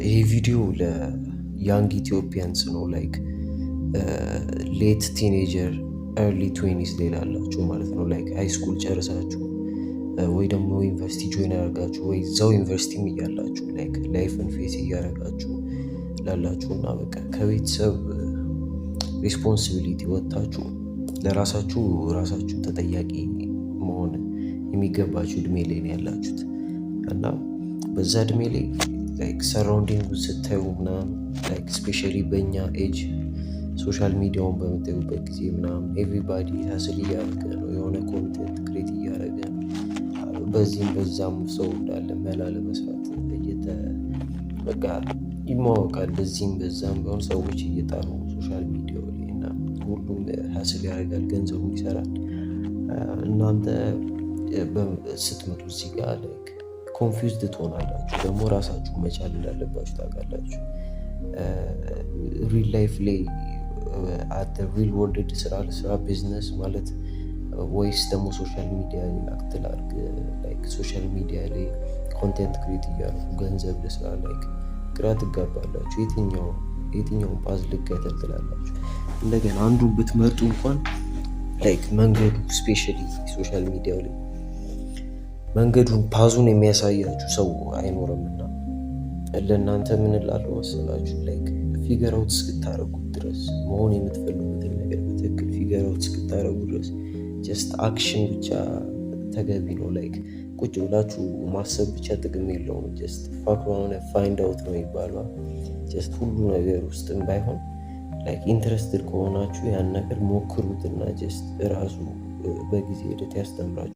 ይሄ ቪዲዮ ለ young Ethiopians ነው። Like late teenager, early 20s ላይ ላላችሁ ማለት ነው። Like high school ጨርሳችሁ ወይ ደግሞ ዩኒቨርሲቲ join ያደርጋችሁ ወይ እዛው ዩኒቨርሲቲም እያላችሁ like life ን face እያደረጋችሁ ላላችሁ እና በቃ ከቤተሰብ responsibility ወጥታችሁ ለራሳችሁ ራሳችሁ ተጠያቂ መሆን የሚገባችሁ እድሜ ላይ ነው ያላችሁት። እና በዛ እድሜ ላይ like surrounding ስታዩ ምናምን፣ like especially በእኛ age social media ውን በምታዩበት ጊዜ ምናምን everybody hustle እያደረገ ነው፣ የሆነ content create እያደረገ ነው። በዚህም በዛም ሰው እንዳለ መላ ለመስራት በቃ ይማወቃል። በዚህም በዛም ቢሆን ሰዎች እየጣሩ social media ው ላይ እና ሁሉም hustle ያደርጋል፣ ገንዘቡን ይሰራል። እናንተ ስትመጡ እዚህ ጋር like confused ትሆናላችሁ። ደግሞ ራሳችሁ መቻል እንዳለባችሁ ታውቃላችሁ። Real life ላይ at real world ስራ ልስራ፣ ቢዝነስ ማለት፣ ወይስ ደግሞ social media act ላድርግ፣ like social media ላይ content create እያደረኩ ገንዘብ ልስራ፣ like ግራ ትጋባላችሁ። የትኛውን path ልከተል ትላላችሁ። እንደገና አንዱን ብትመርጡ እንኳን like መንገዱ especially social media ው ላይ መንገዱን path ኡን የሚያሳያችሁ ሰው አይኖርም። እና ለእናንተ ምን እላለሁ መሰላችሁ? Like figure out እስክታረጉት ድረስ፣ መሆን የምትፈልጉትን ነገር በትክክል figure out እስክታረጉ ድረስ just action ብቻ ተገቢ ነው። Like ቁጭ ብላችሁ ማሰብ ብቻ ጥቅም የለውም። Just fuck find out ነው የሚባለው። Just ሁሉ ነገር ውስጥም ባይሆን like interested ከሆናችሁ ያን ነገር ሞክሩትና just እራሱ በጊዜ ሂደት ያስተምራችሁ።